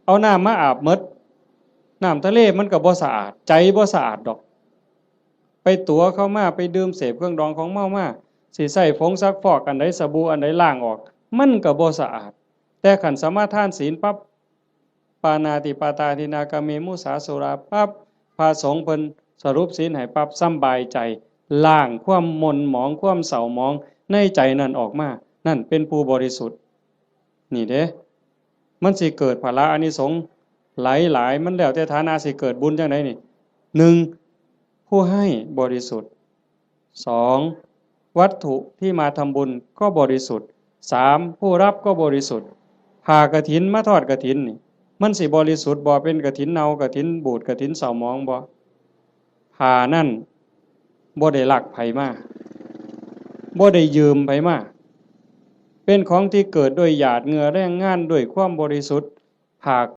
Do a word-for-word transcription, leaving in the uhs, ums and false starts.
เอาน้ำมาอาบหมด น้ำทะเลมันก็บ่สะอาด ใจบ่สะอาดดอก ไปตั๋วเข้ามา ไปดื่มเสพเครื่องดองของเมามา สิใช้ผงซักฟอกอันใด สบู่อันใดล้างออก มันก็บ่สะอาด แต่คันสมาทานศีลปั๊บ ปาณาติปาตาทินนา กาเม มุสา สุรา ปั๊บ พระสงฆ์เพิ่นสรุปศีลให้ปั๊บ สำบายใจ ล้างความหม่นหมอง ความเศร้าหมองในใจนั่นออกมา นั่นเป็นผู้บริสุทธิ์ นี่เด้ มันสิเกิดผละอานิสงส์หลายๆ มันแล้วแต่ฐานะสิเกิดบุญจั่งใดนี่ หนึ่ง ผู้ให้บริสุทธิ์ สอง วัตถุที่มาทำบุญก็บริสุทธิ์ สาม ผู้รับก็บริสุทธิ์ ผ้ากฐินมาทอดกฐินนี่ มันสิบริสุทธิ์บ่ เป็นกฐินเน่า กฐินบูด กฐินเศร้าหมองบ่ ผ้านั่นบ่ได้ลักไผมา บ่ได้ยืมไผมา เป็นของที่เกิดด้วยหยาดเหงื่อแรงงาน ด้วยความบริสุทธิ์ ผ้า